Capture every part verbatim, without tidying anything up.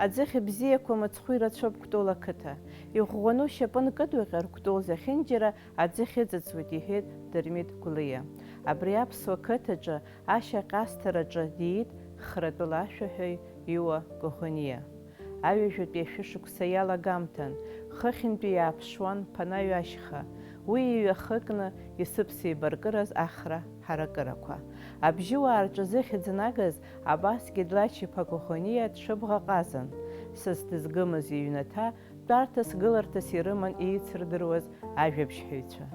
Аӡыхь бзиақәа мыцхәы ирацәоуп Кәтол ақыҭа. Иӷәӷәаны ушьапы нкыдуҟьар, Кәтол зехьынџьара аӡыхь ыҵыҵуеит, иҳәеит Дырмит Гәлиа. Абри аԥсуа қыҭаҿы ашьаҟьасҭараҿы диит хратәыла ашәаҳәаҩ Иуа Коӷониа. Аҩажәатәи ашәышықәса иалагамҭан, хыхьынтәи иааԥшуан ԥанаҩ ашьха, уи иҩахыкны исыԥса еибаркыраз Ахра ҳаракырақәа. Абжьыуаа рҿы зыхьӡ нагаз абасгьы Длачиԥа Коӷониа дшыбӷа ҟазан, сас дызгымыз иҩнаҭа, тәарҭас-гыларҭас ирыман еицырдыруаз ажәабжьҳәаҩцәа.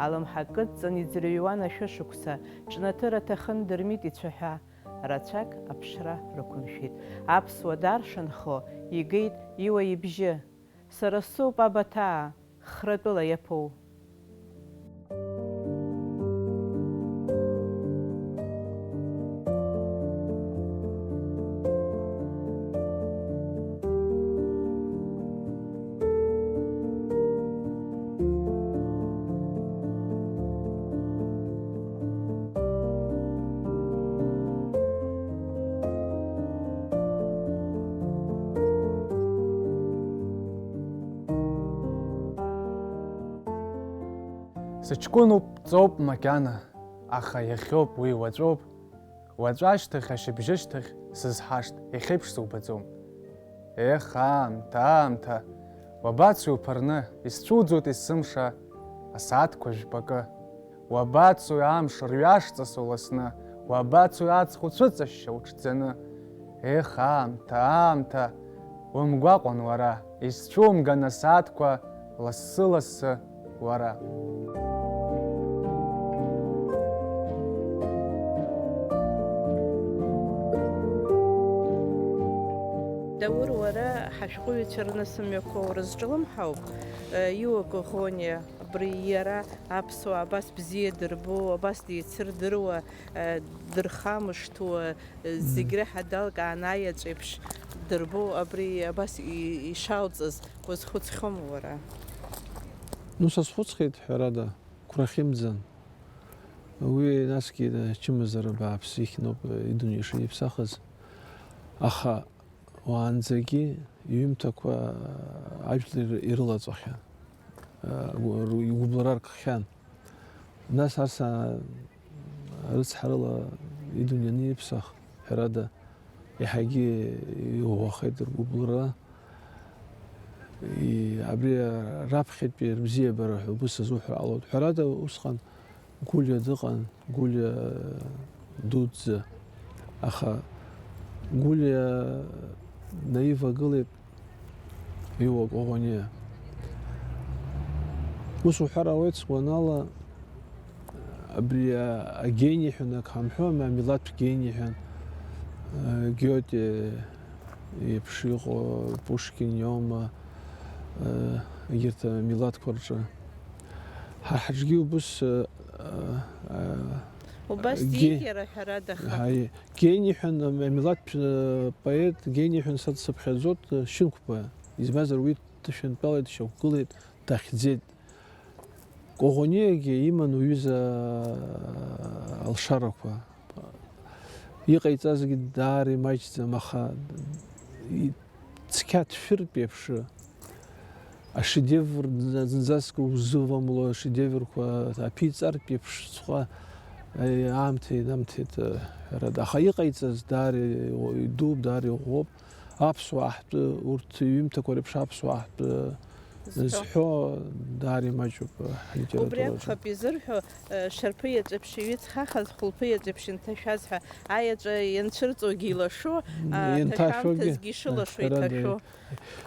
Алымҳа кыдҵан иӡырҩуан ашәышықәса, ҿнаҭыр аҭахын Дырмит ицәаҳәа, рацәак аԥшра рықәымшәеит. Аԥсуа даршанхо игеит Иуа ибжьы. Сара соуп абаҭаа, хратәыла иаԥоу. Сыҷкәыноуп, ҵоуп макьана, аха иахьоуп уи уаҵәоуп, уаҵәашьҭахь, ашьыбжьышьҭахь сызҳашт, иахьеиԥш субаӡом. Ех, аамҭа, аамҭа, уабацои уԥырны, исцәуӡуеит есымша асааҭқәа жәпакы. Уабацои амш рҩашҵас уласны, уабацои аҵх уцәыҵашьшьа уҽӡаны? Ех, аамҭа, аамҭа, умгәаҟуан уара, исцәумган асааҭқәа лассы-лассы уара. Даур, уара ҳашәҟәыҩҩцәа рнысымҩақәа урызҿлымҳауп, Иуа Коӷониа, абри иара аԥсуаа абас бзиа дырбо, абас деицырдыруа, дырхамышҭуа, зегь реиҳа далкааны аеҵә еиԥш дырбо, абри абас и-, ишалҵыз уазхәыцхьоума уара? Ну, сазхәыцхьеит, ҳәарада, қәрахьымӡан. Уи насгьы чымазара бааԥс ихьноуп идунеи шиԥсахыз. Аха уаанӡагьы иҩымҭақәа ажәлар ирылаҵәахьан, игәыбылра ркхьан. Нас ас рыцҳарыла идунеи аниԥсах, ҳәарада, еиҳагьы иӷәӷәахеит ргәыбылра. И-, абри раԥхьатәи рыбзиабара ҳәа убыс азуҳәар ҟалоит. Ҳәарада, усҟан Гәлиа дыҟан, Гәлиа дуӡӡа. Аха Гәлиа наивагылеит Иуа Коӷониа. Ус уҳәар ауеит, сгәанала, абри а-, агени ҳәа ак ҳамҳәои, амилаҭтә гени ҳәа, э, Гиоте еиԥш иҟоу, Пушкин иоума, э, егьырҭ амилаҭқәа рҿы. Ҳа ҳаҿгьы убыс, э, э, э, Убас ге-, диит иара, ҳәарада, аха. Ҳаи, гени ҳәа, амилаҭтә, э, поет гени ҳәа са дсыԥхьаӡоит, э, Шьынқәба. Избанзар, уи дышәынтәалеит, дшьақәгылеит, дахьӡеит. Коӷониагьы иман уҩыза алшарақәа. Иҟаиҵазгьы даара имаҷӡам, аха и-, цқьа дшәыртә еиԥш, ашедевр зынӡаск узывамло ашедеврқәа аԥиҵартә еиԥшҵәҟьа, аи, аамҭа инамҭеит, ҳәарада. Аха иҟаиҵаз даара идууп, даара иӷәӷәоуп. Аԥсуаа ҳтәы, урҭ иҩымҭақәа реиԥш аԥсуаа ҳтәы зҳәо. Зҳәо даара имаҷуп ҳлитератураҿы. Убри акәхап изырҳәо, э, шарԥы иаҵәеиԥш иҩыҵхахаз, хәылԥы иаҵәеиԥш инҭашәаз ҳәа, аеҵәа ианцәырҵуагьы илашо, а, инҭашәогьы, ҭашәамҭазгьы ишылашо, ҳәарада, иҭашәо.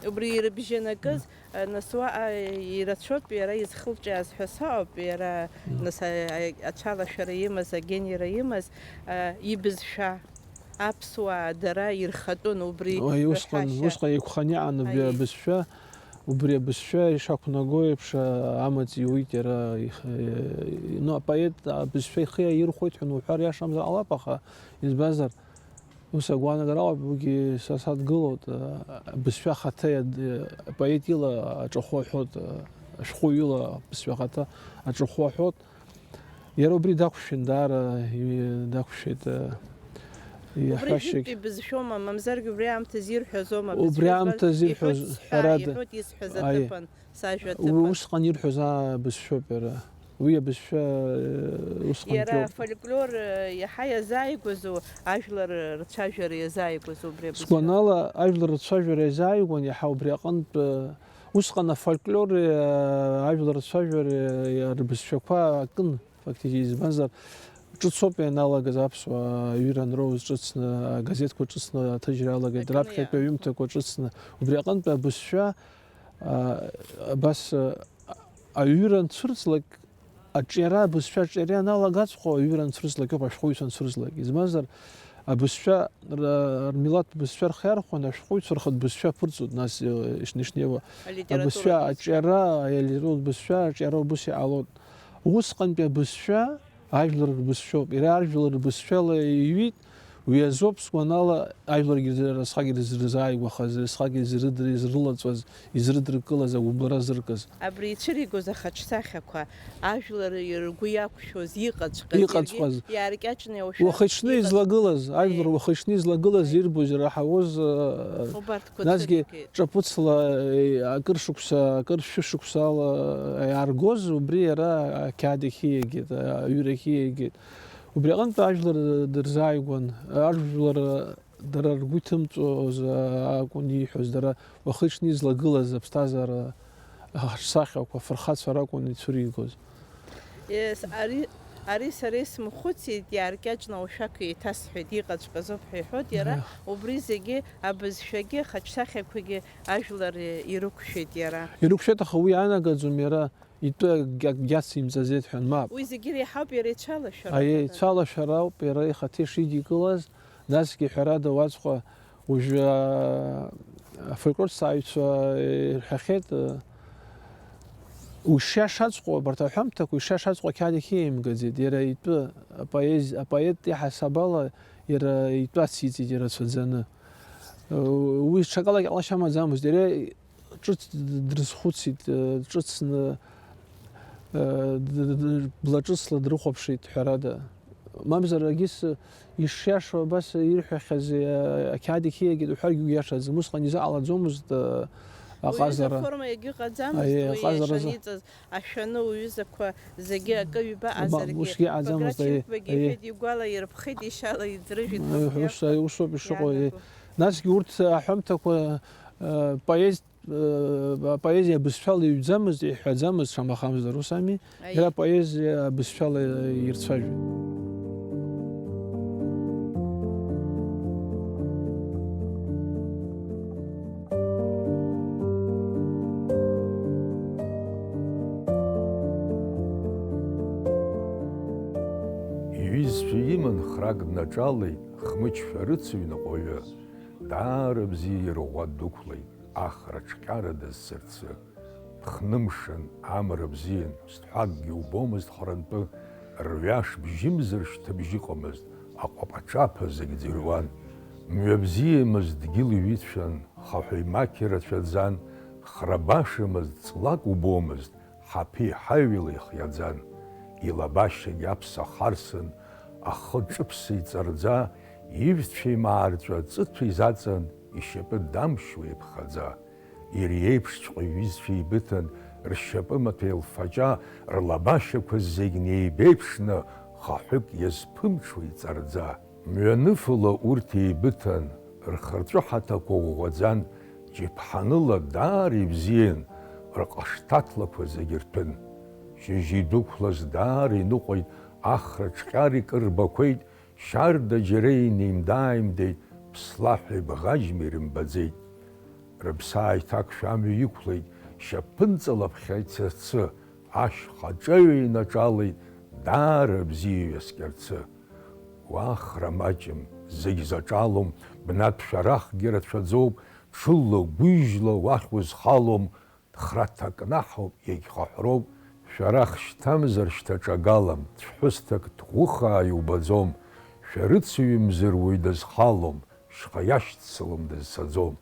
Убри ирыбжьанакыз, э, нас уаҟа ирацәоуп иара изхылҿиааз ҳәа саҟоуп, иара, мм, нас, а, а, ацәалашәара имаз, агениара имаз, а, ибызшәа. Аԥсуаа дара ирхатәын убри. Уи усҟан, раҳәашьа, усҟан еиқәханы иҟан убри, аиеи, абызшәа, убри абызшәа ишақәнаго еиԥш, а, амаҵ иуит иара, их-, э, ну, апоет абызшәа ихы иаирхәоит ҳәа уҳәар иашамзар ҟалап, аха избанзар, ус агәаанагара ыҟоуп, уигьы са садгылоит, а, абызшәа ахаҭа иад-, апоет ила аҿахәы аҳәоит, а, ашәҟәыҩҩы ила абызшәа ахаҭа аҿахәы аҳәоит. Иара убри дақәшәеит, даара и-, дақәшәеит, э, Убри иаҳәашьагь. Жәытәтәи бызшәоума, мамзаргьы убри аамҭазы ирҳәазома? Убри бызшәа збаз аамҭазы ирҳәоз, иҳәоит сҳәа, ҳәарада. Иҳәоит исҳәаз Аиеи. Аҭыԥан, сажәа У-, аҭыԥан. Усҟан ирҳәоз аа бызшәоуп иара. Уи абызшәа, э, усҟан Иара џьоук. Афольклор, э, иаҳа иазааигәазу, ажәлар рцәажәара иазааигәазу убри абызшәа? Сгәанала, ажәлар рцәажәара иазааигәан иаҳа убри аҟынтә, э, усҟан афольклори, э, ажәлар рцәажәареи, э, рбызшәақәа акын, фактически, избанзар, ҿыцоуп ианалагаз аԥсуаа аҩыра анроуз ҿыцны, агазеҭқәа ҿыцны аҭыжьра алагеит, Акын раԥхьатәи иа- аҩымҭақәа ҿыцны. Убри аҟынтә абызшәа, а, абас, а, аҩыра анцәырҵлак, аҿиара, абызшәа аҿиара ианалагаҵәҟьа, аҩыра анцәырҵлак ауп, ашәҟәыҩҩцәа анцәырҵлак. Избанзар, абызшәа, р-, рмилаҭтә бызшәа рхы иархәаны, ашәҟәыҩҩцәа рхатә бызшәа ԥырҵоит, нас, э, ишнеи-шнеиуа. Алитературатә Абызшәа бызшәа. Аҿиара, алитературатә бызшәа аҿиара убыс иҟалоит. Усҟантәи абызшәа ажәлар рбызшәоуп. Иара ажәлар рбызшәала иҩит, уи азоуп, сгәанала, ажәларгьы рзы-, рысҟак ирзырзааигәахаз, рысҟак изрыдыр-, изрылаҵәаз, изрыдыркылаз, агәыбылра зыркыз. Абри ицәыригоз ахаҿсахьақәа, ажәлар ргәы иақәшәоз, иҟаҵәҟьаз, Иҟаҵәҟьаз. Иаргьы иааркьаҿны иаушәа Уахи-ҽни иҟаз. Излагылаз, ажәлар Еи. Уахи-ҽни излагылаз Еи. Ирбоз, ираҳауаз, э, Убарҭқәа насгьы цәыригеит. Ҿаԥыцла, э, акыр шықәса, акыр шәышықәсала, э, иааргоз, убри иара ақьаад иахьиагеит, аҩыр иахьиагеит. Убри аҟынтә ажәлар дырзааигәан, ажәлар дара ргәы иҭымҵәоз акәын ииҳәоз, дара уахи-ҽни излагылаз аԥсҭазаара ахаҿсахьақәа, афырхацәа ракәын ицәыригоз. Ес, ари, ари сара исмыхәыцит, иааркьаҿны ушәақь еиҭасҳәеит, иҟаҵәҟьазоуп ҳәа иҳәоит иара, Ех. Убри зегьы, абызшәагьы, ахаҿсахьақәагьы ажәлар ирықәшәеит иара. Ирықәшәеит, аха уи иаанагаӡом иара итәы агь-, агьацимҵаӡеит ҳәа, мап. Уи зегьы реиҳауп иара ицәалашәара Аиеи, ахаҭа. Ицәалашәара ауп иара ихаҭа ишидикылаз, насгьы ҳәарада уаҵәҟьа уажәы, аа, афольклорҭҵааҩцәа ирҳәахьеит, э, ушиашаҵәҟьоу, абарҭ аҳәамҭақәа ушиашаҵәҟьоу ақьаад иахьиаимгаӡеит, иара итәы, апоез-, апоет иаҳасаб ала иара итәы ациҵеит ирацәаӡаны. Э, уи ҽакалагьы ҟалашьа амаӡамызт, иара ҿыц дрызхәыцит, э, ҿыцны, э, д-, д-, д-, блаҿыцла дрыхәаԥшит, ҳәарада. Мамзар, агьыс ишиашоу абас ирҳәахьаз, э, ақьаад иахьиагеит уҳәаргьы уиашаӡам, усҟан изыҟалаӡомызт, э, Уҩыза аҟазара. Форма иагьыҟаӡамызт, Аиеи, уи аҟазара за- ишаниҵаз ашәаны уҩызақәа зегьы акы ҩба Ма-, азаргьы. Усгьы аӡамызт, Баграт аиеи, Шьынқәбагьы аиеи. Иҳәеит, игәала ирԥхеит, ишала иӡрыжәит, Аиеи, ус, усоуп ишыҟоу, аиеи. Иаанаго. Насгьы урҭ аҳәамҭақәа, э, поез-, Апоезиа абызшәала иҩӡамызт, иҳәаӡамызт, шамахамзар, ус ами? Аиеи. Иара апоезиа абызшәала ирцәажәон. Иҩызцәа иман храк днаҿалеит, Хмыҷ шәарыцаҩ наҟәаҩы, даара бзиа ирӷәӷәа дықәлеит. Ахра ҿҟьара дазцарцы. Ԥхнымшын, амра бзиан, сҭәакгьы убомызт хрантәы, рҩаш бжьымзар шьҭыбжь ыҟамызт, аҟәаԥа-ҿаԥа зегь ӡырҩуан. Мҩа бзиамызт, дгьыл иҩыцәан, хаҳәи мақьи рацәаӡан, хра башамызт, ҵлак убомызт, ҳаԥеи ҳаҩеи леихиаӡан. Илабашьагь аԥса харсын, ахы ҿыԥса иҵарӡа, ивцәеимаарҵәа ҵыҭәа изаҵан, ишьапы дамшьуа иԥхаӡа. Иреиԥшҵәҟьа иҩызцәа еибыҭан, ршьапы маҭәа еилфаҷа, рлабашьақәа зегь неибеиԥшны, хаҳәык иазԥымҽуа иҵарӡа. Мҩаныфала урҭ еибыҭан, рхырҵәы ҳаҭақәа ӷәӷәаӡан, џьаԥҳаныла даара ибзиан, рҟашҭаҭлақәа зегь рҭәын. Шьыжь идәықәлаз даара иныҟәеит, ахра ҿҟьар икы рбақәеит, шьарда џьара инеимда-ааимдеит, ԥслаҳәи бӷаџьми рымбаӡеит. Рыԥсы ааиҭакшәа амҩа иқәлеит, шьапынҵалаԥхьа ицарцы, ашьха ҿаҩа инаҿалеит, даара бзиа иҩаскьарцы. Уа хра маҷым, зегь заҿалом, бнатә шәарахгьы рацәаӡоуп, ҽыла, гәыжьла уахь узхалом, хра ҭакнаҳауп, иагьхаҳәроуп, шәарах шьҭамзар шьҭаҿагалам, цәҳәысҭак ҭӷәыхаа иубаӡом, шәарыцаҩымзар уаҩ дазхалом, шьха иашьцылом дызцаӡом.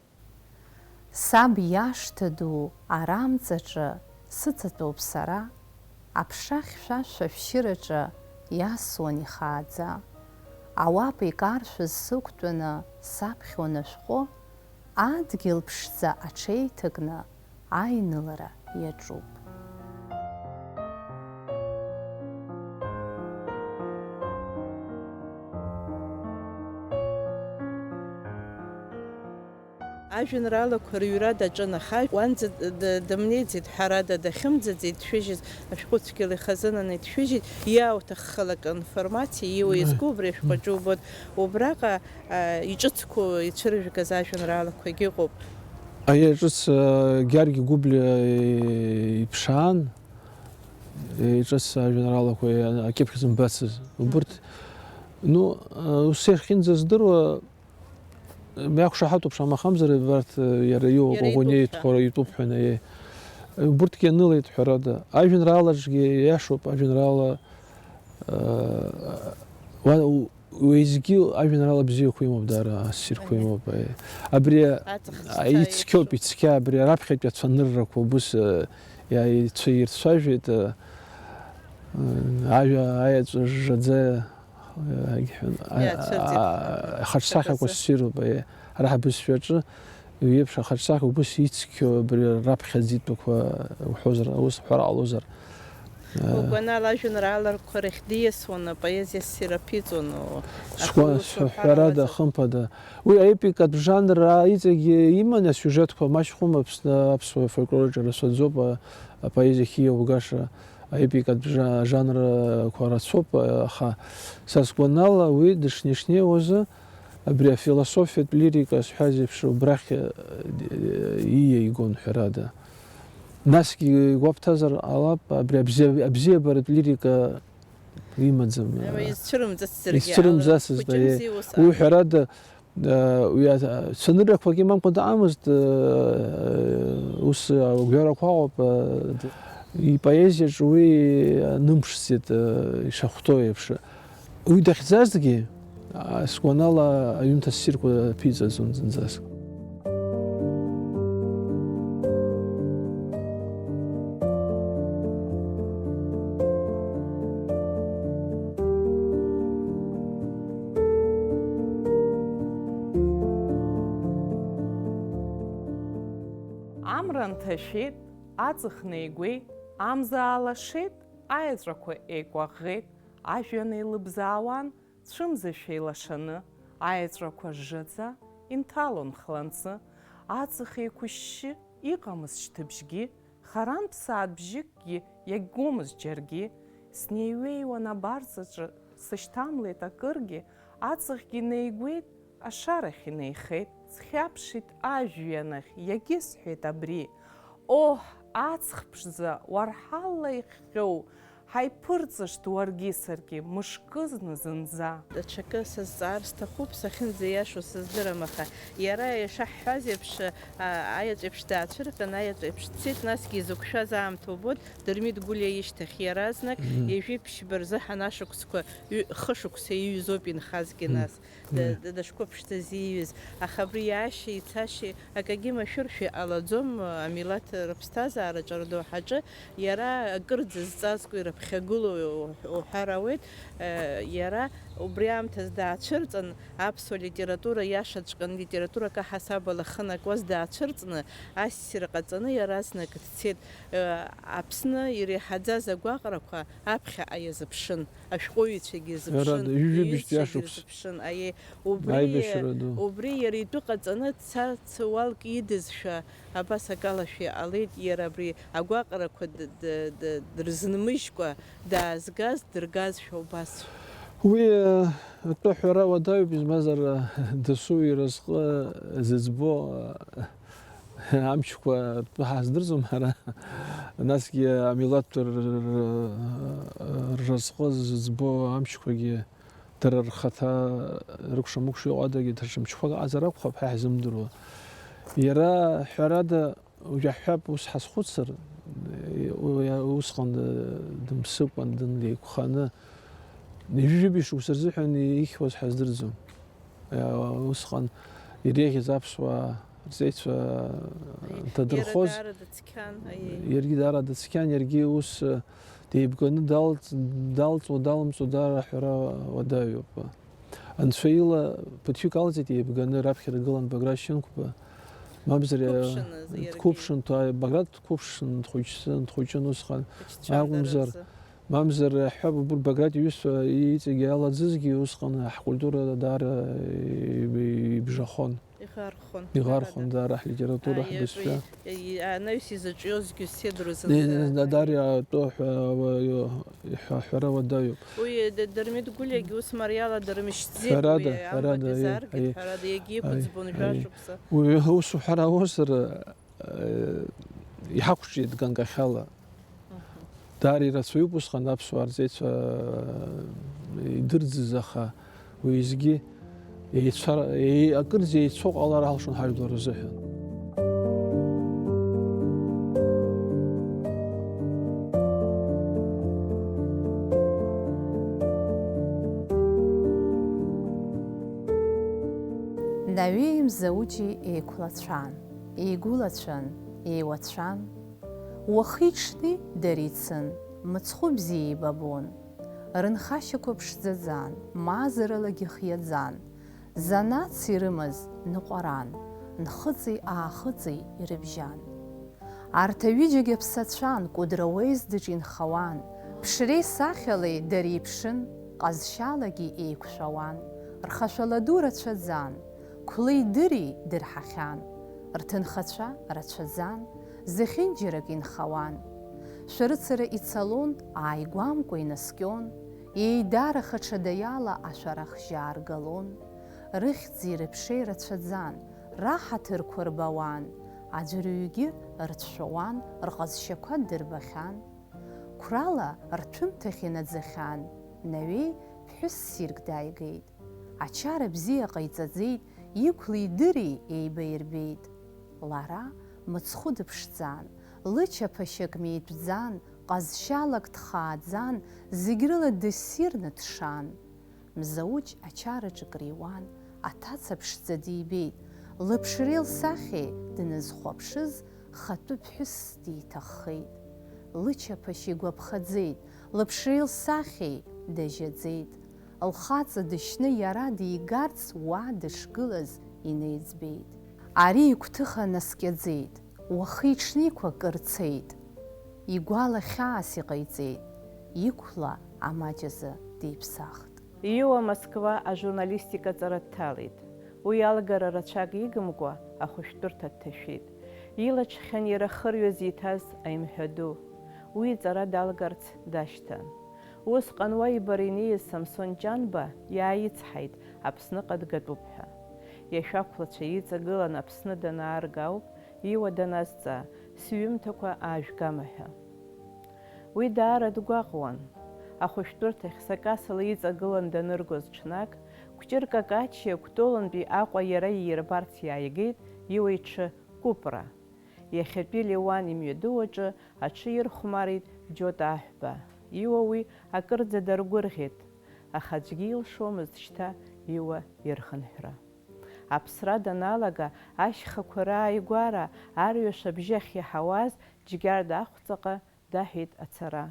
Саб иашҭа ду арамҵаҿы сыҵатәоуп сара, аԥша хьшәашәа ашәшьыраҿы иасуан ихааӡа. Ауапа икаршәыз сықәтәаны саԥхьон ашәҟәы, адгьыл ԥшӡа аҽеиҭакны аинылара иаҿуп. Ажәеинраалақәа рыҩра даҿын, аха уанӡа д-, д-, дымнеиӡеит, ҳәарада, дахьымӡаӡеит дшәыжьыз, ашәҟәы цәгьала ихазынаны дшәыжьит, иаауҭаххалак аинформациа, ииуа Мм. Изку убри ашәҟәаҿы убоит. Убраҟа, а, иҿыцқәоу ицәырыжәгаз ажәеинраалақәагьы ыҟоуп. Аиа ҿыц, а, Георги Гәыблиа, э, иԥшаан, э, иҿыц ажәеинраалақәа, э, акьыԥхь зымбацыз. Убырҭ, ну, а, ус иахьынӡаздыруа, Иақәшаҳаҭуп, шамахамзар, абарҭ, иара иоуп, Иара итәуп Аӷәыниа ҳәа. Итхәара итәуп ҳәа, наиеи. Убырҭгьы анылеит, ҳәарада. Ажәеинраалаҿгьы иашоуп, ажәеинраала, э, уа-, у-, уеизгьы ажәеинраала бзиақәа имоуп, даара ассирқәа Аиеи. Имоуп, аиеи. Абри, Аҵх а, цқьа ицқьоуп, иаԥшуп. Ицқьа, абри раԥхьатәи ацәаныррақәа убыс, э, иа-, ицәа-, ирцәажәеит, э, э, ажәа аеҵәа жжаӡа, Агьҳәа-, а, Иацәырҵит а, хаҿсахьақәа ҳәазы. Ссируп, аиеи. Ара ҳбызшәаҿы еиԥш ахаҿсахьа убыс ицқьоу абри раԥхьаӡатәқәа уҳәозар, ус ҳәара ҟалозар. Угәанала ажәеинраалақәа рахь диасуан, апоезиа ссир аԥиҵон, у-, Сгәа-, аха ус уҳәар ҳәарада, ҟалаӡам. Хымԥада. Уи аепикатә жанр иҵегьы иман асиужетқәа, маҷхом Аԥсны, аԥсуа фольклор аҿы рацәаӡоуп, а, апоезиа ахь ииаугаша. Аепикатә жа-, жанрқәа рацәоуп, аха са сгәанала, уи дышнеи-шнеиуазы, абри афилософиатә лирика зҳәаз еиԥш, убрахь, э, ииа игон, ҳәарада. Насгьы игәабҭазар ҟалап, абри абзиа-, абзиабаратә лирика имаӡам, Ама э, изцәырымҵыцызаргьы изцәырымҵацызт, ала, аиеи. Хәыҷымзи ус Уи, ала. Ҳәарада, Уи ацәаныррақәагьы имамкәа дыҟамызт, ус агәҩарақәа ыҟоуп, ипоезиаҿ уи нымԥшӡеит, ишахәҭоу еиԥш. Уи дахьӡазгьы, сгәанала, аҩымҭа ссирқәа ԥиҵәаӡон зынӡаск. Амра нҭашәеит, аҵых неигәеит, амза аалашеит, аеҵәақәа еикәаӷӷеит, ажәҩан еилыбзаауан, цәымзашәа илашаны, аеҵәақәа жжаӡа инҭалон хланҵы, аҵых еиқәышьшьы иҟамызт шьҭыбжьгьы, харантә сааҭ бжьыкгьы иагьгомызт џьаргьы, снеиҩеиуан абарҵаҿы, сышьҭамлеит акыргьы, аҵыхгьы неигәеит, ашарахь инеихеит, схьаԥшит ажәҩанахь, иагьысҳәеит абри, оҳ, аҵх ԥшӡа, уарҳалла ихҟьоу, ҳаиԥырҵышт уаргьы саргьы мышкызны зынӡа. Даҽакы сазҵаар сҭахуп, сахьынӡаиашоу сыздырам, аха иара ишаҳҳәаз еиԥш, а, аеҵә еиԥш даацәырҟьан, аеҵә еиԥш дцеит, насгьы изықәшәаз аамҭа убоит, Дырмит Гәлиа ишьҭахь иаразнак, Мгм. Ҩажәи ԥшьба рзыҳәан ашықәсқәа ҩ-, хышықәса иҩызоуп инхазгьы Мгм. Нас. Д-, Мгм. Д-, дышқәыԥшӡа зиҩыз. Аха абри иаашьеи ицашьеи акагьы машәыршәа иҟалаӡом, амилаҭ рыԥсҭазаараҿы, рдоуҳаҿы иара акырӡа зҵазкуа ирыԥхьагылоу уҳәар ауеит, э, иара убри аамҭаз даацәырҵын, аԥсуа литература иашаҵәҟьан литературак аҳасабала хынакуаз даацәырҵны, ассир ҟаҵаны иаразнак дцеит. Э, Аԥсны иреиҳаӡаз агәаҟрақәа аԥхьаҟа иазыԥшын. Ашәҟәыҩҩцәагьы рзыԥшын, Ҳәарада, ҩажәи бжьтәи иҩызцәагьы ашықәс рзыԥшын, аиеи, убри, Аибашьра ду. Убри иара итәы ҟаҵаны дцарц уалк идызшәа, абас акалашәа иҟалеит, иара абри агәаҟрақәа д-, д-, д-, дырзынмыжькәа даазгаз, дыргазшәа убас. Уи, э, атәы ҳәара уадаҩуп, измазар, э, дасу иразҟы зыӡбо, э, Амчқәа ртәы ҳаздырӡом ҳара, насгьы амилаҭ р-, р-, р-, рразҟы зыӡбо амчқәагьы дара рхаҭа рыкәша-мыкәша иҟадагьы даҽа мчқәак аҟазар акәхап ҳәа ҳзымдыруа. Иара, ҳәарада, уажәаҳҳәап, ус ҳазхәыцыр, уи усҟан дымсыкәан, дынлеиқәханы, ҩажәи ҩажәи шықәса рзыҳәан ихьуаз ҳаздырӡом. Усҟан иреиӷьыз аԥсуаа рҵеицәа Аиеи, дадырхоз, иара даараӡа цқьан, аиеи. Иаргьы даараӡа цқьан, иаргьы ус деибганы далҵ-, далҵуа, далымҵуа даара аҳәара уадаҩуп. Анцәа ила ԥыҭҩык алҵит еибганы, раԥхьа иргылан Баграт Шьынқәба, мамзар, Дқәыԥшын, иара дқәыԥшын, ҭа-, Баграт дқәыԥшын, дхәыҷны, дхәыҷын усҟан. Акәымзар, мамзар, ҳҳәап, убри Баграт иҩызцәа иҵегьы иалаӡызгьы, усҟан ҳкультура даара иб-, ибжахон. Иӷархон. Иӷархон, даара, ҳлитература, ҳбызшәа. Анаҩс изыҿиозгьы седру зынӡа. Даара иаатәо ҳәа, ҳәа, ҳәара уадаҩуп. Уи Д-, Дырмит Гәлиагьы ус мариала дырмышьҭӡеит. Ҳәарада, уи амбатә ҳәарада, изааргеит, ҳәарада, егьи иқәыӡбон жәа шықәса. Уи ус уҳәар ауазар, э, иҳақәҿиеит ганкахьала. Даара ирацәаҩуп усҟан аԥсуаа рҵеицәа идырӡыз, аха уеизгьы еицәа-, еи-, акырӡа еицәоу ҟалар алшон ҳажәлар рзыҳәан. Наҩеи Мзауҷи еиқәлацәан, еигәылацәан, еиуацәан. Уахи-ҽни дара ицын, мыцхәы бзиа еибабон. Рынхашьақәа ԥшӡаӡан, мазаралагьы хиаӡан. Занааҭс ирымаз ныҟәаран, нхыҵи-аахыҵи ирыбжьан. Арҭ аҩыџьагь аԥсацәан, Кәыдры ауездыҿ инхауан. Ԥшреи сахьалеи дара иԥшын, ҟазшьалагьы еиқәшәауан. Рхашәала ду рацәаӡан, Қәлеи Дыри дырҳахьан. Рҭынхацәа рацәаӡан, зехьынџьарак инхауан. Шәарыцара ицалон, ааигәамкәа инаскьон, еидараха ҽадеиала ашәарах жьа аргалон. Рыхьӡи рыԥшеи рацәаӡан, раҳаҭырқәа рбауан, аӡәырҩгьы рцәшәауан, рҟазшьақәа дырбахьан. Қәрала рҭәымҭахь инаӡахьан, Наҩеи ԥҳәыс ссирк дааигеит. Ачара бзиа ҟаиҵаӡеит, Иқәлеи Дыри еибаирбеит. Лара мыцхәы дыԥшӡан, лычаԥашьак митәӡан, ҟазшьалак дхааӡан, зегь рыла дыссирны дшан. Мзауҷ ачараҿы криуан, аҭаца ԥшӡа дибеит, лыԥшреи лсахьеи дназхәаԥшыз, хатәы ԥҳәыс диҭаххеит. Лычаԥашь игәаԥхаӡеит, лыԥшреи лсахьеи дажьаӡеит. Лхаҵа дышьны иара дигарц уа дышгылаз инеиӡбеит. Ари игәҭыха наскьаӡеит, уахи-ҽниқәа кыр цеит. Игәала хьаас иҟаиҵеит, иқәла амаҷ азы диԥсахт. Иуа Москва ажурналистика аҵара дҭалеит. Уи алгара рацәак игымкәа ахәышәтәырҭа дҭашәеит. Илаҽхьан иара ахырҩа зиҭаз аимҳәа ду. Уи иҵара далгарц дашьҭан. Усҟан уа ибара инеиз Самсон Ҷанба иааицҳаит Аԥсныҟа дгатәуп ҳәа. Иашәақәлацәа иҵагылан Аԥсны данаарга ауп Иуа даназҵаа, сҩымҭақәа аажәгама ҳәа. Уи даара дгәаҟуан. Ахәышәтәырҭахь сакасала иҵагылан даныргоз ҽнак, Кәҷыр Какачиа Кәтолынтәи Аҟәа иара иирбарц иааигеит Иуа иҽы Кәыпра. Иахьатәи Леуан имҩаду аҿы аҽы ирхәмарит Џьота Аҳәба. Иуа уи акырӡа даргәырӷьеит, аха аӡәгьы илшомызт шьҭа Иуа ирхынҳәра. Аԥсра даналага, ашьхақәа рааигәара арҩаш абжьы ахьиаҳауаз Џьгьарда ахәҵаҟа даҳәеит ацара.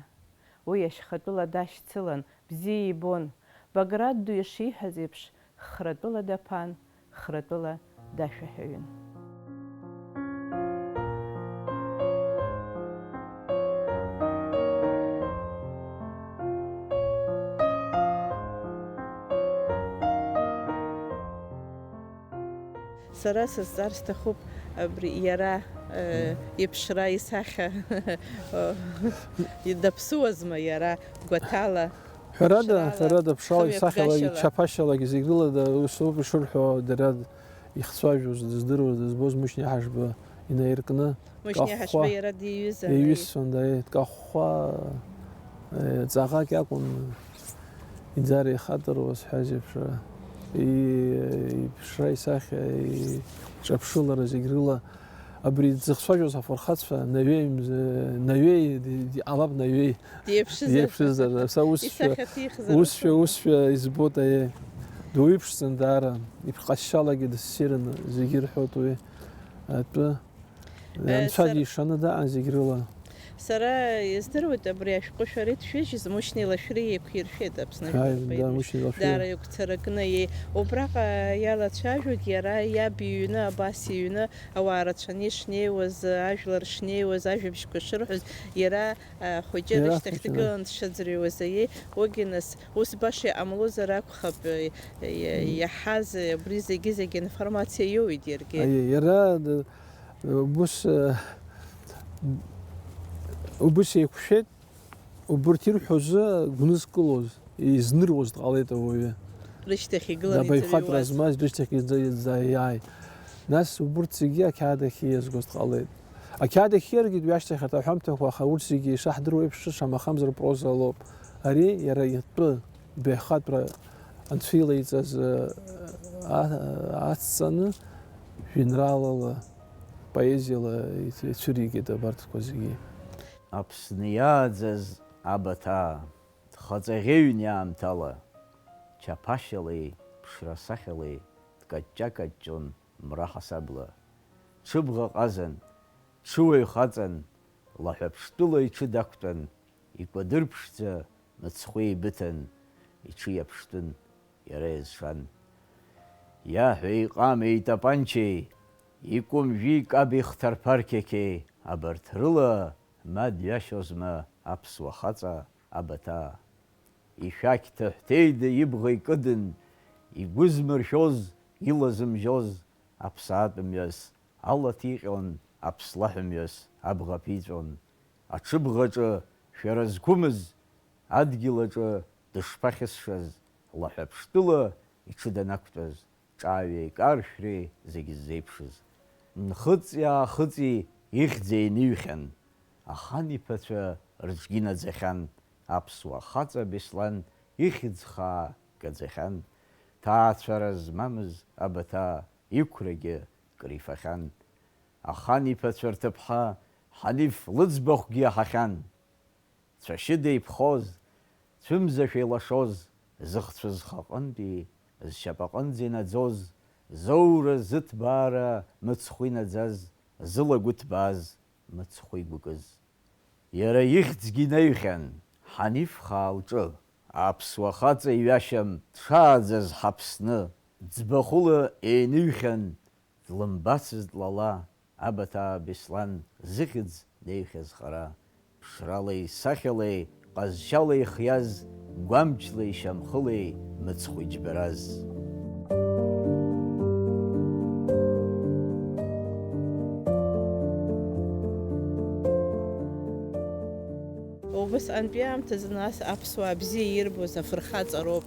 Уи ашьхатәыла дашьцылан, бзиа ибон. Баграт ду ишиҳәаз еиԥш, хратәыла даԥан, хратәыла дашәаҳәаҩын. Сара сызҵар сҭахуп абри иара, э, иԥшра, исахьа, даԥсуазма иара гәаҭала, ҳәарада, ԥшрала, ҳәарада, ԥшрала, исахьала, хымҩаԥгашьала, ичаԥашьалагьы зегь рыла да-, усоуп ишырҳәо, дара ихцәажәоз, дыздыруаз, дызбоз Мушьни Ҳашба инаиркны, Мушьни Ҳашба иара диҩызан, иҩызцәан, да, дкахәхәа, э, ҵаҟак иакәын иӡара ихатыруаз, ҳәа зеиԥш, и-, иԥшра, исахьа, иҿаԥшылара зегь рыла абри дзыхцәажәоз афырхацәа, Наҩеи мз-, Наҩеи, ди-, ди-, ҟалап Наҩеи. Диеиԥшызар. Диеиԥшызар. Са усшәа, исахьа ҭихзар. Усшәа, усшәа избоит, аиеи. Дуеиԥшӡан даара, иԥҟашьалагьы дыссирын, зегьы ирҳәоит уи атәы. Э, Анцәа сара дишаны даан зегь рыла. Сара издыруеит, абри ашәҟәы шәара ишәыжьыз Мушьни Лашәриа еиқәиршәеит Аԥсны Ааи, да, Мушьни Лашәриа. Даара игәцаракны, иеи, убраҟа иалацәажәоит иара иаб иҩны, абас иҩны, ауаа рацәаны ишнеиуаз, ажәлар шнеиуаз, ажәабжьқәа шырҳәоз, иара, а, хәыҷы Иара рышьҭахь хәыҷы, дгылан дшыӡырҩуаз, иеи, уигьы нас, ус баша иҟамлозар акәхап, и-, и-, иаҳаз абри зегьы-зегьы информациа иоуеит иаргьы. Аиеи, иара, д-, убыс, э, убыс еиқәшәеит, убырҭ ирҳәозы гәнызкылоз, изныруаз дҟалеит ауаҩы. Рышьҭахь игылан Абаҩхатәра иӡырҩуаз. Змаз рышьҭахь иӡа-, иӡа-, иааи. Нас убырҭ зегьы ақьаад ахь ииазгоз дҟалеит. Ақьаад ахь ииаргеит уи ашьҭахь арҭ аҳәамҭақәа, аха урҭ зегьы ишаҳдыруа еиԥш, шамахамзар проза лоуп. Ари иара итәы баҩхатәра анцәа илеиҵаз, а-, ацҵаны, жәеинраалала, поезиала ицәыригеит абарҭқәа зегьы. Аԥсны иааӡаз абаҭаа, дхаҵаӷьеҩн иаамҭала, чаԥашьалеи ԥшра-сахьалеи дкаҷҷа-каҷҷон мра ҳасабла. Ҽыбӷа ҟазан, ҽыуаҩ хаҵан, лаҳәа ԥштәыла иҽы дақәтәан, икәадыр ԥшӡа мыцхәы еибыҭан, иҽы иаԥштәын, иара иазшан. Иаҳәа иҟамеи итапанчеи, икәымжәи икаби хҭарԥарқьақьеи, абарҭ рыла ма дҩашьозма аԥсуа хаҵа абаҭаа. Ишәақь ҭыҳәҭеида ибӷа икыдын, игәы змыршәоз, илазымжьоз аԥсаатә мҩас, алаҭ иҟьон, аԥслаҳә мҩас абӷа ԥиҵәон. Аҽыбӷаҿы шәара зқәымыз, адгьыл аҿы дышԥахьысшаз, лаҳәа ԥштәыла иҽы данақәтәаз, ҿааҩеи каршәреи зегь ззеиԥшыз. Нхыҵи-аахыҵи ихьӡ еиныҩхьан, ахан иԥацәа рыҿгьы наӡахьан, аԥсуа хаҵа Беслан ихьӡ хаа гаӡахьан, ҭаацәара змамыз абаҭаа иқәрагьы крифахьан. Ахан иԥацәа рҭыԥҳа Ҳаниф лыӡбахәгьы иаҳахьан. Цәашьыда иԥхоз, цәымзашәа илашоз, зыхцәы зхаҟынтәи зшьапаҟынӡа инаӡоз, зоура зыҭбаара мыцхәы инаӡаз, зыла гәы ҭбааз мыцхәы игәыкыз. Иара ихьӡгьы инаҩхьан, Ҳаниф хаа лҿы, аԥсуа хаҵа иҩашьам дшааӡаз ҳаԥсны, ӡбахәыла еиныҩхьан, длымбацызт лала, абаҭаа Беслан зыхьӡ неихьаз хара, ԥшралеи сахьалеи, ҟазшьалеи хиаз, гәамчлеи шьамхылеи мыцхә иџьбараз. Убасҟантәи аамҭазы нас аԥсуаа бзиа ирбоз афырхаҵароуп.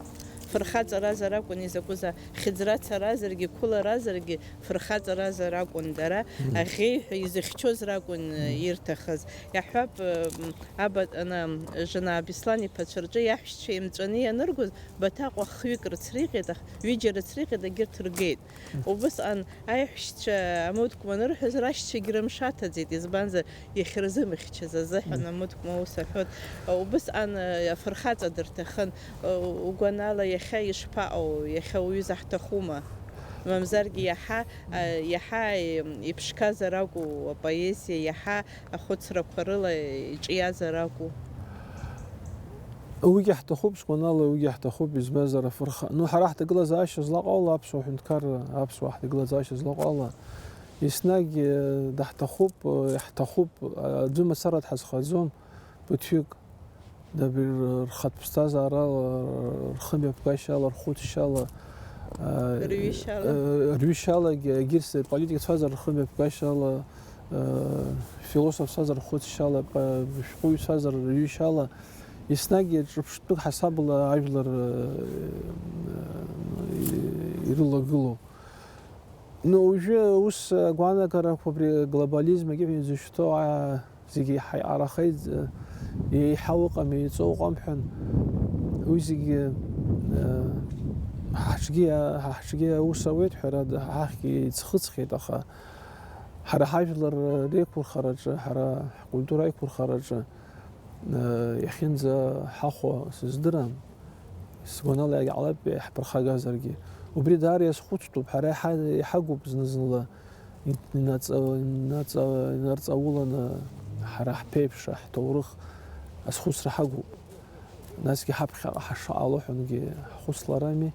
Фырхаҵаразар акәын изакәызаалак, хьыӡрацаразаргьы, қәыларазаргьы фырхаҵаразар акәын дара, Мм. аӷьеҩҳәа изыхьчоз ракәын, э, Мм. ирҭахыз. Иаҳҳәап, э, м, абаҭ-, ана, Жанаа Беслан иԥацәа рҿы иаҳәшьцәа еимҵәаны ианыргоз, Баҭаҟәа хҩык рыцреиҟьеит, аха ҩыџьа рыцреиҟьеит, егьырҭ ргеит. Мм. Убысҟан аиҳәшьцәа амоҭкәма анырҳәоз, рашьцәагьы рымшаҭаӡеит, избанзар, иахьырзымыхьчаз азыҳәан Мм. амоҭкәма ус аҳәоит. Убысҟан, э, афырхаҵа дырҭахын. Угәанала, иахьа ишԥаҟоу, иахьа уҩыза ҳҭахума? Мамзаргьы иаҳа, а, иаҳа, м, иԥшқазар акәу апоезиа, иаҳа ахәыцрақәа рыла иҿиазар акәу? Уигьы ҳҭахуп, сгәанала, уигьы ҳҭахуп, избанзар, афырха-, ну, ҳара ҳҭагылазаашьа злаҟоу ала, аԥсуа ҳәынҭқарра, аԥсуа ҳҭагылазаашьа злаҟоу ала, еснагь, э, даҳҭахуп, э, иаҳҭахуп, э, аӡәы мацара дҳазхаӡом, ԥыҭҩык. Даб-, рхатә ԥсҭазаарала, рхымҩаԥгашьала, рхәыцшьала, а, Рҩышьала. а, рҩышьалагьы, егьырҭ политикцәазар рхымҩаԥгашьала, а, философцәазар рхәыцшьала, па-, шәҟәыҩҩцәазар рҩышьала, еснагь ҿырԥштәык ҳасабла ажәлар, а, ирылагылоуп. Ну, уажәы ус агәаанагарақәа абри аглобализм егьи ҳәа изышьҭоу, аа, зегьы еиҳа иҟарахеит, еиҳау ыҟам, еиҵоу ыҟам ҳәа, уи зегьы, э, ҳаҳҿгьы, ҳаҳҿгьы аус ауеит, ҳәарада, ҳахьгьы иӡхыҵхьеит, аха ҳара ҳажәлар реиқәырхараҿы, ҳара ҳкультура аиқәырхараҿы, э, иахьынӡа ҳахәо сыздырам. Сгәанала иагьҟалап иаҳԥырхагазаргьы. Убри даара иазхәыцтәуп, ҳара иҳа-, иҳагуп зны-зынла инаҵа-, инаҵа-, инарҵауланы Ҳара ҳԥеиԥш, ҳҭоурых азхәыцра ҳагуп. Насгьы ҳаԥхьаҟа ҳашаҟало ҳәангьы ҳхәыцларами.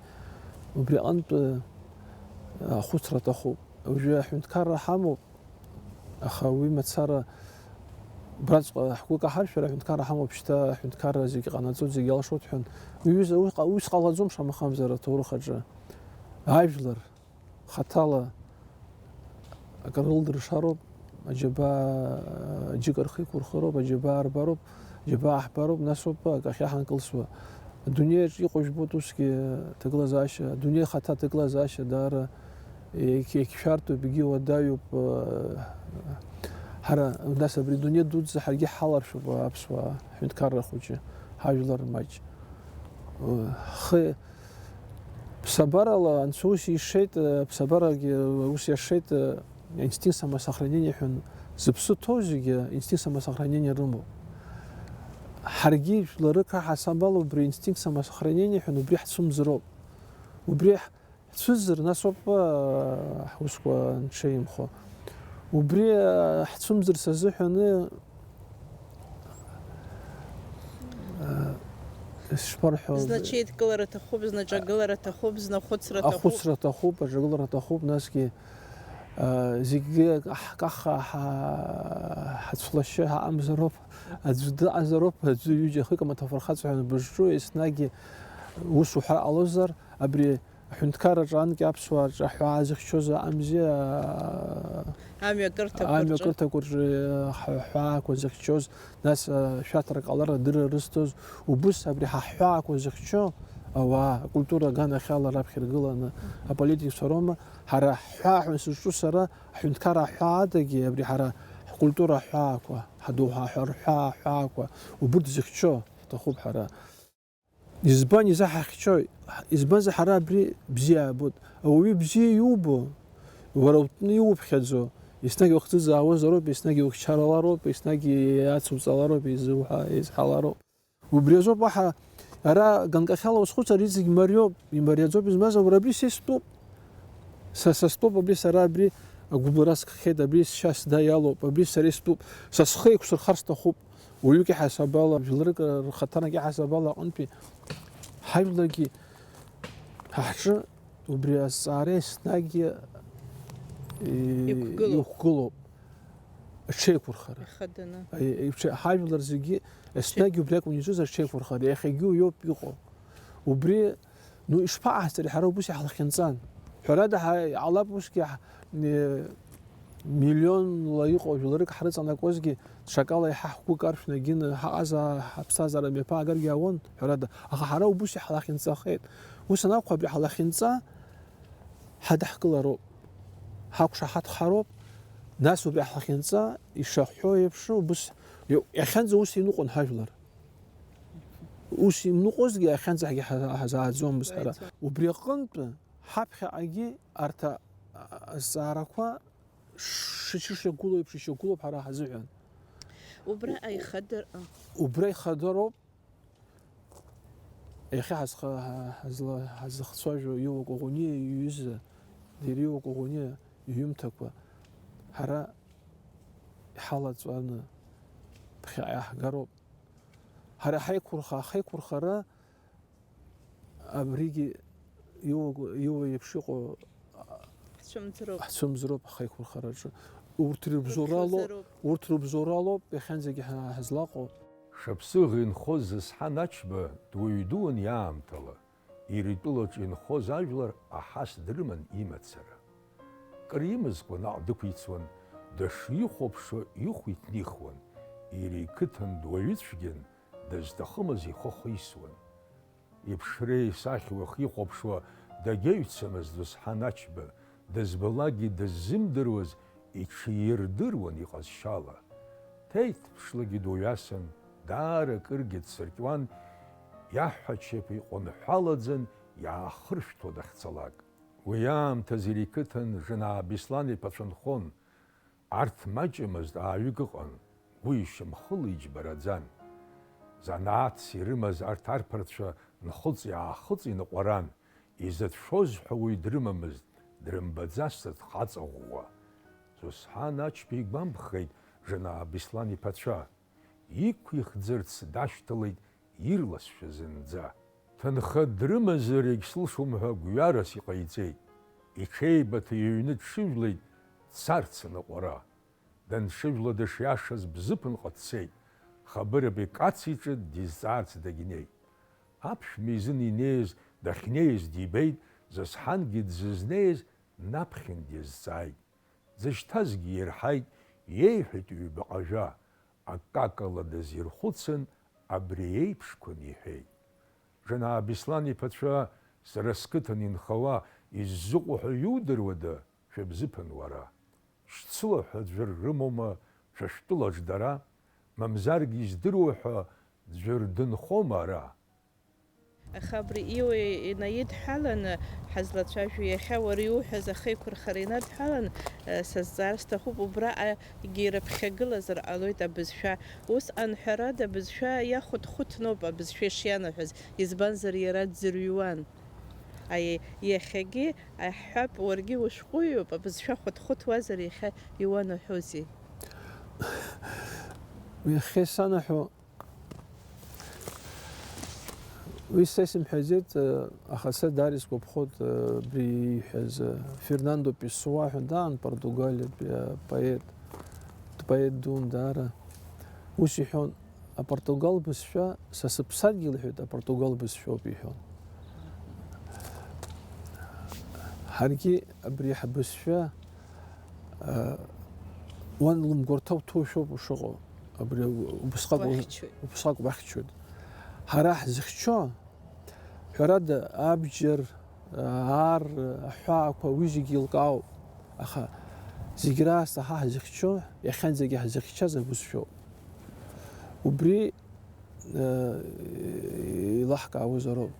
Убри аҟынтә ахәыцра аҭахуп. Уажәы аҳәынҭқарра ҳамоуп, аха уи мацара убраҵәҟьа ҳгәы каҳаршәар, аҳәынҭқарра ҳамоуп, шьҭа аҳәынҭқарра зегьы ҟанаҵоит, зегьы алшоит ҳәан. Уи ус, уи ҟа-, ус ҟалаӡом шамахамзар аҭоурых аҿы. Ажәлар хаҭала акыр рылдыршароуп, аџьабаа џьыка рхы иқәырхароуп, аџьабаа рбароуп, аџьабаа ҳбароуп, нас ауп акы ахьаҳанкылсуа. Адунеи аҿы иҟоу жәбоит усгьы аҭагылазаашьа, адунеи хаҭа аҭагылазаашьа даара еиқь-, еиқьшәартәуп, егьи уадаҩуп. Ҳара, нас абри адунеи дуӡӡа ҳаргьы ҳаларшәуп аԥсуаа, ҳҳәынҭқарра хәыҷы, ҳажәлар маҷ. Ҳхы Ԥсабарала анцәа ус ишеит, ԥсабарагьы ус иашеит, инстинкт самосохранения ҳәа зыԥсы ҭоу зегьы инстинкт самосохранения рымоуп. Ҳаргьы жәларык ҳаҳасаб ала убри инстинкт самосохранения ҳәа убри ҳцәымӡроуп. Убри ҳцәыӡыр, нас ауп, ҳусқәа анҽеимхо. Убри ҳцәымӡырц азыҳәаны, ишԥарҳәо, зны аҽеидкылара аҭахуп, зны аҿагылара аҭахуп, зны ахәыцра аҭахуп. Ахәыцра аҭахуп, аҿагылара аҭахуп, насгьы, зегьы ҳкаха, ҳа-, ҳацәлашьы ҳаҟамзароуп, аӡәы дыҟазароуп, аӡәы ҩыџьа хык амаҭәахә рхаҵа ҳәа анбызҿу, еснагь ус уҳәар ҟалозар, абри Аҳәынҭқарраҿы анкьа аԥсуаа рҿы аҳәаа зыхьчоз аҟамзи, аа, амҩакырҭақәа рҿы, амҩакырҭақәа рҿы ҳа-, ҳәаақәа зыхьчоз, нас, а, шәаҭарак ҟалар адырра рызҭоз, убыс абри ҳа ҳҳәаақәа зыхьчо ауаа, акультура аганахьала раԥхьа иргыланы аполитикцәа роума, ҳара ҳҳәаа ҳәа сызҿу сара, аҳәынҭқарра аҳәаа адагьы абри ҳара ҳкультура аҳәаақәа, ҳадоуҳа ҳәа рҳәаа аҳәаақәа, убырҭ зыхьчо ҳҭахуп ҳара. Избан изы ҳахьчоит? Избанзар ҳара абри бзиа аабоит. Ауаҩы бзиа иубо, уара утәны иуԥхьаӡо, еснагь ухӡыӡаауазароуп, еснагь иухьчалароуп, еснагь иацуҵалароуп, изуҳәа-, изҳалароуп. Убри азоуп уаҳа ара ганкахьала узхәыцыр, иҵегь мариоуп, имариаӡоуп, избанзар, уара абри са истәуп. Са, са стәоуп, абри сара абри агәыбылра скхеит, абри сшьа сда иалоуп, абри сара истәуп. Са схы еиқәсырхар сҭахуп. Уаҩык иҳасабала, жәларык рхаҭарнак иҳасабала аҟынтәи ҳажәлагьы ҳа ҳҿы убри азҵаара еснагь, э, иқәгылоуп. Иқәгылоуп. Аҽеиқәырхара. Ихаданы. Аи-, иҽе-, ҳажәлар зегьы еснагь убри акәын изҿыз аҽеиқәырхара. Иахьагьы уиоуп иҟоу. Убри, ну, ишԥаҟаҳҵари, ҳара убыс иаҳлахьынҵан. Ҳәарада, ҳа-, иҟалап усгьы ҳ-, э, миллионла иҟоу жәларык ҳрыҵанакуазгьы, ҽакала иаҳа ҳгәы каршәны егьины ҳаҟазаа, ҳаԥсҭазаара мҩаԥаагаргьы ауан, ҳәарада. Аха ҳара убыс иаҳлахьынҵахеит. Ус анакәха, абри ҳлахьынҵа ҳадаҳкылароуп, ҳақәшаҳаҭхароуп, нас убри ҳлахьынҵа ишаҳҳәо еиԥш, убыс, иахьанӡа ус иныҟәон ҳажәлар. Ус имныҟәозгьы иахьанӡагьы ҳа-, ҳазааӡомызт ҳара. Ҳаиҵо. Убри аҟынтәы ҳаԥхьаҟагьы арҭ а-, а-, азҵаарақәа ш-, шышьақәгылоу еиԥш ишьақәгылоуп ҳара ҳазыҳәан. Убра аихадара. Убра ихадароуп. Иахьа ҳазха-, ҳазла-, ҳазыхцәажәо Иуа Коӷониа иҩыза, Иуа Коӷониа иҩымҭақәа ҳара иҳалаҵәаны ԥхьаҟа иаҳгароуп. Ҳара ҳаиқәырха-, ҳаиқәырхара абригьы Иуа, Иуа иеиԥш иҟоу ҳцәымӡроуп. Ҳцәымӡроуп ҳхеиқәырхараҿы. Урҭ рыбзоуралоуп, урҭ рыбзоуралоуп иахьанӡагьы ҳа-, ҳазлаҟоу. Шаԥсыӷа инхоз Зысҳан Ачба дуаҩ дуун иаамҭала, иара итәылаҿы инхоз ажәлар аҳас дрыман имацара. Кыр имазкуа наҟ дықәицуан, дышихәаԥшуа ихә иҭнихуан, иара иқыҭан дуаҩыцәгьан, дызҭахымыз ихы хисуан. Иԥшреи исахьеи уахихәаԥшуа дагьаҩцамызт Зусҳан Ачба, дызбалакгьы дыззымдыруаз иҽирдыруан иҟазшьала. Ҭеиҭԥшлагьы дуаҩасын, даара акыргьы дсыркьуан, иаҳәачаԥ иҟәынҳәалаӡан иаахыршәҭуа дахьцалак. Уи аамҭазы иара иқыҭан Жанаа Беслан иԥацәа нхон. Арҭ маҷымызт, ааҩык ыҟан, уи ишьамхыла иџьбараӡан. Занааҭс ирымаз арҭ арԥарцәа нхыҵ-аахыҵ иныҟәаран, изыцәшоз ҳәа уаҩ дрымамызт, дрымбаӡацызт хаҵа ӷәӷәа. Зусҳан Ачба игәамԥхеит, Жанаа Беслан иԥацәа, иқәихӡарц дашьҭалеит ирласшәа зынӡа. Ҭынха дрымазар егьсылшом ҳәа гәҩарас иҟаиҵеит. Иҽеибыҭа иҩны дҽыжәлеит дцарц аныҟәара. Данҽыжәла дышиашаз Бзыԥынҟа дцеит. Хабыраби Кац иҿы дизҵаарц дагьнеит. Аԥшәма изын инеиз, дахьнеиз дибеит, зысҳангьы дзызнеиз наԥхьан дизҵааит. Дзышьҭазгьы ирҳаит, иеиҳәеит ҩбаҟа жәа, акакала дазирхәыцын, абри еиԥшқәан иҳәеит. Жанаа Беслан иԥацәа, сара сқыҭан инхауа, иззыҟоу ҳәа иудыруада, шәыбзыԥын уара? Шцыло ҳәа ӡәыр рымоума шәа шәтәылаҿ дара, мамзаргьы издыруа ҳәа ӡәыр дынхома ара? Аха абри Иуа инаидҳәаланы ҳазлацәажәо, иахьа уара иуҳәаз ахеиқәырхара инадҳәалан, э, сазҵаар сҭахуп, убраҟагьы ирыԥхьагылазар ҟалоит абызшәа. Усҟан, ҳәарада, абызшәа иахәыҭхәыҭноуп абызшәа ишианаҳәаз, избанзар, иара дзырҩуан. Аиеи, иахьагьы аҳҳәап, уаргьы ушәҟәыҩҩуп, абызшәа хәыҭхәыҭуазар, иахьа иуанаҳәозеи? Иахьа исанаҳәо Уи са исымҳәаӡеит, аха сара даара исгәаԥхоит, абри ииҳәаз, Фернандо Песоа ҳәа даан, Португалиатәи апоет, дпоет дун даара. Ус иҳәон, апортугал бызшәа, са сыԥсадгьыл, иҳәеит, апортугал бызшәоуп иҳәон. Ҳаргьы абри ҳбызшәа, а, уан лымгәарҭа уҭоушәоуп ушыҟоу. Абри убысҟак у-, Уахьчоит. Убысҟак уахьчоит. Ҳара ҳзыхьчо, ҳәарада, абџьар, аар, аҳәаақәа, уи зегьы еилкаауп. Аха зегь раасҭа ҳа ҳзыхьчо, иахьанӡагьы ҳзыхьчаз абызшәоуп. Убри, э, еилаҳкаауазароуп.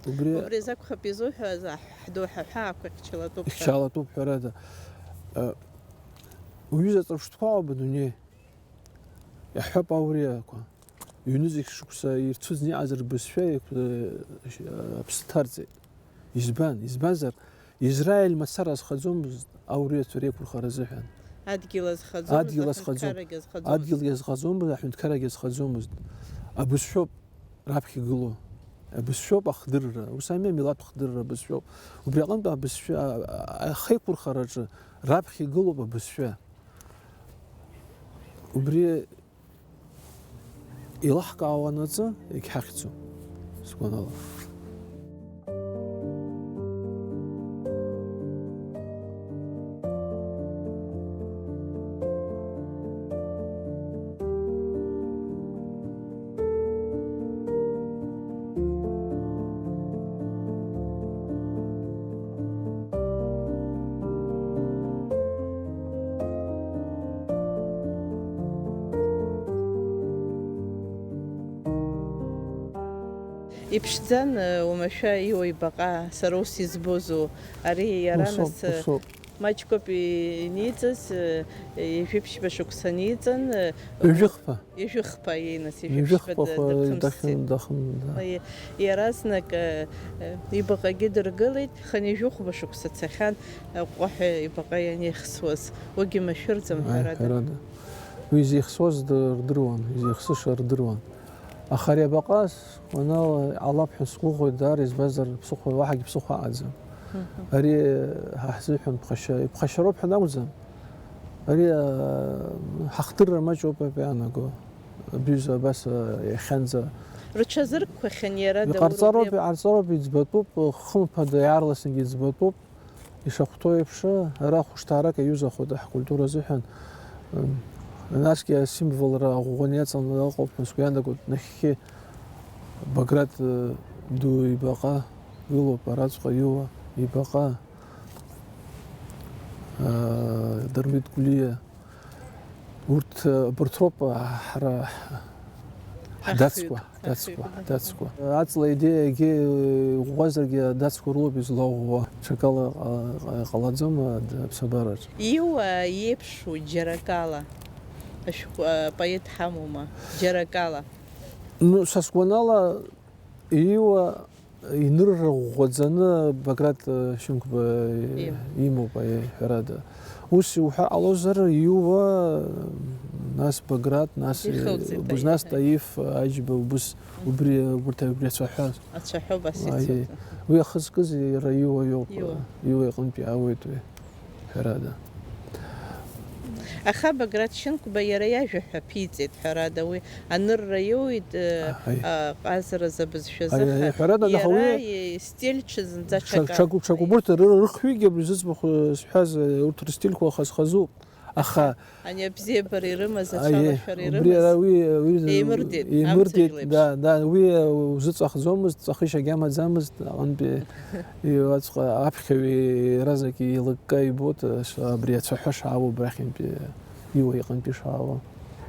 Убри Убри азы акәхап изуҳәаз, аҳ-, ҳдоуҳа ҳәаақәа ихьчалатәуп ҳәа. Ихьчалатәуп, ҳәарада. Э, уҩыза ҵаԥштәқәа ауп адунеи. Иаҳҳәап ауриақәа, ҩнызқь шықәса ирцәыӡны иҟаз рбызшәа еиқә-, аԥсы ҭарҵеит. Избан? Избанзар, Израиль мацара азхаӡомызт ауриацәа реиқәырхара азыҳәан. Адгьыл азхаӡомызт, Адгьыл азхаӡом-, аҳәынҭқаррагьы азхаӡомызт. Адгьылгьы азхаӡомызт, аҳәынҭқаррагьы азхаӡомызт. Абызшәоуп раԥхьа игылоу. Абызшәоуп ахдырра. Ус ами, амилаҭ хдырра абызшәоуп. Убри аҟынтә абызшәа, а-, а-, ахеиқәырхараҿы раԥхьа игылоуп абызшәа. Убри еилаҳкаауанаҵы егьҳахьӡом, сгәанала. Иԥшӡан, уамашәа Иуа ибаҟа, сара ус избозу, ари иара Усоуп, нас, усоуп. Маҷкоуп иниҵаз, ҩажәи ԥшьба шықәса ниҵан, Ҩажәихԥа. Ҩажәихԥа, иеи, нас, ҩажәи ԥшьба Ҩажәихԥа д-, хәа дыԥымсит. дахьын, дахын, да. Ма и-, иаразнак, э, э, ибаҟагьы дыргылеит, хынҩажәи хәба шықәса цахьан, аҟәҟәаҳәа ибаҟа ианеихсуаз, уигьы машәырӡам, Аи, ҳәарада. ҳәарада. Уи изеихсуаз д-, рдыруан, изеихсыша рдыруан. Аха ари абаҟа, сгәанала, иҟалап ҳәа сгәыӷуеит, даара, избанзар, ԥсыхәа, уаҳагьы ԥсыхәа аҟаӡам. Мгм. Ари ҳа ҳзыҳәан ԥхашьа, иԥхашьароуп ҳәа анакәӡам. Ари, а, ҳахдырра маҷуп ҳәа иаанаго. Абри абас, а, иахьанӡа. Рҽазыркқәахьан иара Даур Иҟарҵароуп, убри. Иҟарҵароуп, иӡбатәуп, хымԥада иаарласынгьы иӡбатәуп. Ишахәҭоу еиԥш, ара хәышҭаарак аиҩызахоит ҳкультура азыҳәан. Насгьы асимволра аӷәӷәаны иаҵаланы ыҟоуп ҳәа сгәы иаанагоит. Нахьхьи Баграт, э, ду ибаҟа гылоуп, араҵәҟьа Иуа ибаҟа, э, Дырмит Гәлиа. Урҭ, абарҭ роуп, а, ҳара ҳдацқәа, Ахҩык, ҳдацқәа, ахҩык, ҳдацқәа. Аҵла идеиагьы, э, ӷәӷәазаргьы адацқәа рылоуп излаӷәӷәо, ҽакала ҟа-, ҟа-, ҟалаӡом, а, д-, аԥсабараҿ. Иуа иеиԥшу џьара акала ашәҟәы, апоет ҳамоума, џьара акала? Ну, са сгәанала, Иуа инырра ӷәӷәаӡаны Баграт, э, Шьынқәба, э, Имоуп. Имоуп, аиеи, ҳәарада. Ус иуҳәар ҟалозар, Иуа, м, Нас Баграт, нас, Ихылҵит, э, нас Таиф. Таиф Аџьба, убыс, убри, убырҭ, убри ацәаҳәа. Ацәаҳәа убас Аиеи. Ицоит. Уи ахы зкыз иара Иуа иоуп, Иуа. Иуа иҟынтә иаауеит уи, ҳәарада. Аха Баграт Шьынқәба иара иажәа ҳәа ԥиҵеит, ҳәарада, уи анырра иоуит, э, Аҳаи. А, ҟазаразы абызшәазы Аиеи, ҳәа. Ҳәарада, аха Иара уи истиль ҽазынӡа ҽак, ҽак, ҽак, ҽак убарҭ ры-, рыхҩыкгьы абри зыӡбахә, э, сҳәаз, э, урҭ рыстильқәа хаз-хазуп. Аха Ани абзиабара ирымаз, Аиеи, ацәалашәара убри ирымаз, ара уи, уи еимырдеит, еимырдеит, амцаҿ леиԥш. Да, да, уи, э, узыҵәахӡомызт, ҵәахышьагьы амаӡамызт, аҟынтәи иуаҵәҟьа аԥхьаҩ иаразнак еилыкка ибоит, э, ш-, абри ацәаҳәа шаауа, абрахьынтәи, э, Иуа иҟынтәи шаауа.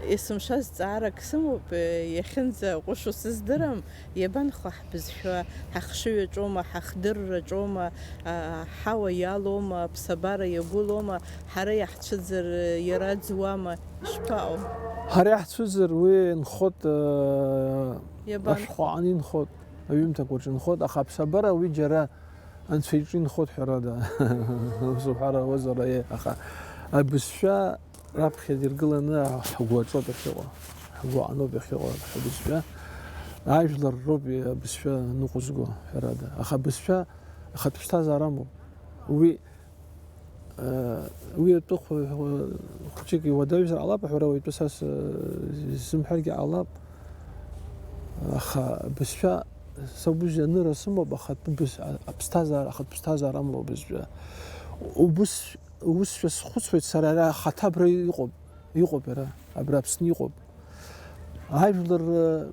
Есымша зҵаарак сымоуп, э, иахьынӡаҟәышу сыздырам, Иабанхо ҳбызшәа, ҳахшыҩаҿоума, ҳахдырраҿоума, а, ҳауа иалоума, аԥсабара иагәылоума, ҳара иаҳцәыӡыр, иара ӡуама, ишԥаҟоу? Ҳара иаҳцәыӡыр уи нхот, э, Иабанхо? Ашәҟәы аҟны инхот, аҩымҭақәа рҿы инхот, аха аԥсабара уи џьара Анцәа иҿы инхот ҳәарада. Ус уҳәар ауазар, аиеи, аха абызшәа Раԥхьа диргыланы ҳгәы аҿоуп иахьыҟоу, ҳгәы аҟноуп иахьыҟоу абызшәа. Ажәлар роуп абызшәа ныҟәызго, ҳәарада. Аха абызшәа ахатә ԥсҭазаара амоуп. Уи, э, уи атәы хә-, хә-, хәыҷык иуадаҩзар ҟалап, аҳәара уаҩтәы са с-, сзымҳәаргьы ҟалап. Аха абызшәа, са убжьы анырра сымоуп, ахатә быз-, а-, аԥсҭазаара, ахатә ԥсҭазаара амоуп абызшәа. Убыс Усшәа схәыцуеит сара, ара ахаҭа абра иҟоуп, иҟоуп иара, абра Аԥсны иҟоуп. Ажәлар, э,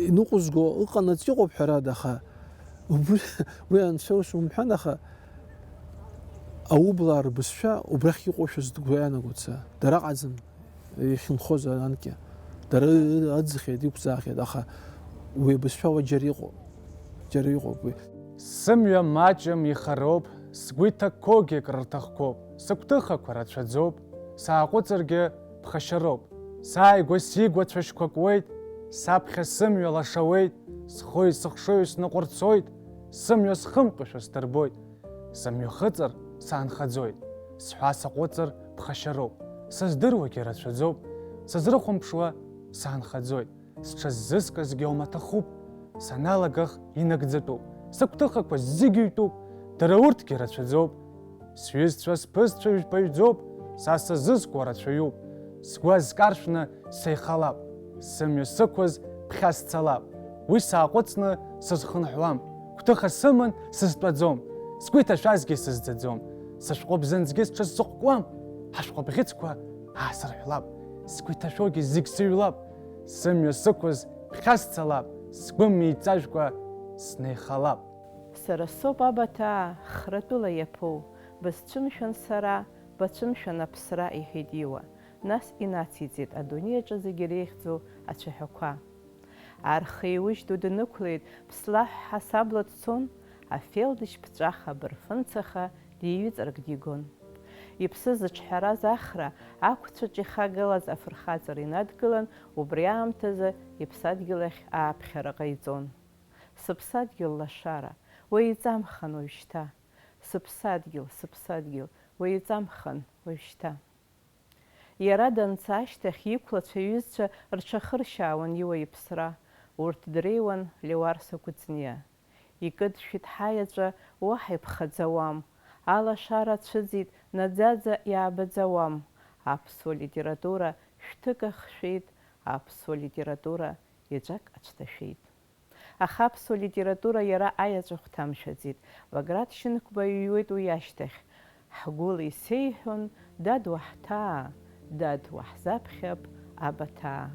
иныҟәызго ыҟанаҵ иҟоуп ҳәарада, аха убри, уи анцәа ус умҳәан, аха аублаа рбызшәа убрахь иҟоушәа сгәы иаанагоит са. Дара ыҟаӡам. Ихьынхоз анкьа. Дара ыӡхьеит, иқәӡаахьеит, аха уи абызшәа уа џьара иҟоуп. Џьара иҟоуп уи. Сымҩа маҷым, ихароуп, сгәы иҭакқәогьы крырҭахқәоуп, сыгәҭыхақәа рацәаӡоуп, сааҟәыҵыргьы ԥхашьароуп. Сааигәа сигәацәа шьқәакуеит, саԥхьа сымҩа лашауеит, схои сыхшыҩ сныҟәырцоит, сымҩа схымҟьошәа сдырбоит. Сымҩахыҵыр, саанхаӡоит, сҳәа саҟәыҵыр, ԥхашьароуп, сыздыруагьы рацәаӡоуп, сызрыхәамԥшуа, саанхаӡоит, сҽыззыскызгьы умаҭахуп, саналагах инагӡатәуп, сыгәҭыхақәа зегьы ҩтәуп, дара урҭгьы рацәаӡоуп. Сҩызцәа, сԥызцәа жәпаҩӡоуп, са сазызкуа рацәаҩуп, сгәы азкаршәны сеихалап, сымҩа сықәыз ԥхьа сцалап, уи сааҟәыҵны сызхынҳәуам, гәҭыха сыман сызтәаӡом, сгәы иҭашәазгьы сызӡаӡом, сышәҟәы бзанҵгьы сҽызсыҟәкуам, ҳашәҟәы бӷьыцқәа аасырҳәлап, сгәы иҭашәогьы зегь сыҩлап, сымҩа сықәыз ԥхьа сцалап, сгәы меиҵажәкәа снеихалап. Сара соуп абаҭаа, хратәыла иаԥоу, бысцәымшәан сара, бацәымшәан аԥсра, иҳәеит Иуа, нас инациҵеит адунеи аҿы зегьы иреиӷьӡоу ацәаҳәақәа. Арха еиужь ду днықәлеит, ԥслаҳә ҳасабла дцон, афелдышь ԥҵәаха бырфынцаха диҩыҵрак дигон. Иԥсы зыҿҳәараз Ахра ақәцәаҿ ихагылаз афырхаҵара инадгылан, убри аамҭазы иԥсадгьыл ахь ааԥхьара ҟаиҵон. Сыԥсадгьыл лашара, уеиҵамхан уажәшьҭа. Сыԥсадгьыл, сыԥсадгьыл, уеиҵамхан уажәшьҭа. Иара данца ашьҭахь иқәлацәа иҩызцәа рҽахыршьаауан Иуа иԥсра, урҭ дреиуан Леуарса Кәыҵниа. Икыдшәеит ҳаеҵәа, уаҳа иԥхаӡауам, алашара ацәыӡит, наӡаӡа иаабаӡауам, аԥсуа литература шәҭык ахшәеит, аԥсуа литература еҵәак ацәҭашәеит. Аха аԥсуа литература иара аеҵәа хәҭамшәаӡеит. Баграт Шьынқәба иҩуеит уи ашьҭахь. Ҳгәыла исеиҳәон, дад, уаҳҭаа, дад, уаҳзаԥхьап, абаҭаа.